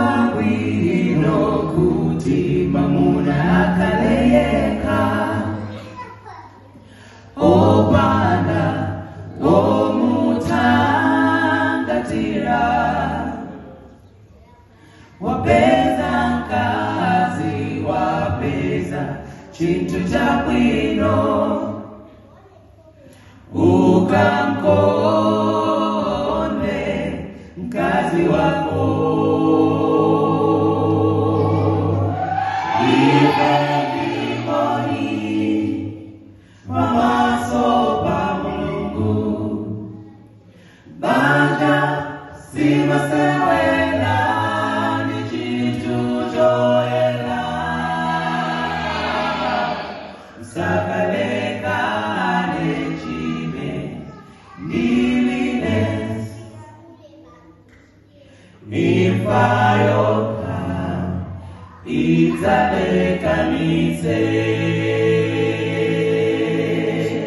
Sikwabwino kuti mamuna akhale yekha, opanda womuthangatira. Wapeza mkazi, wapeza chinthu chabwino. Ukamkonde mkazi wako. Ife ndi mboni pamaso pa Mulungu, banja simasewera, ndi chinthu choyera. Musakalekane chime ndilile, imfa yokha idzalekanitse.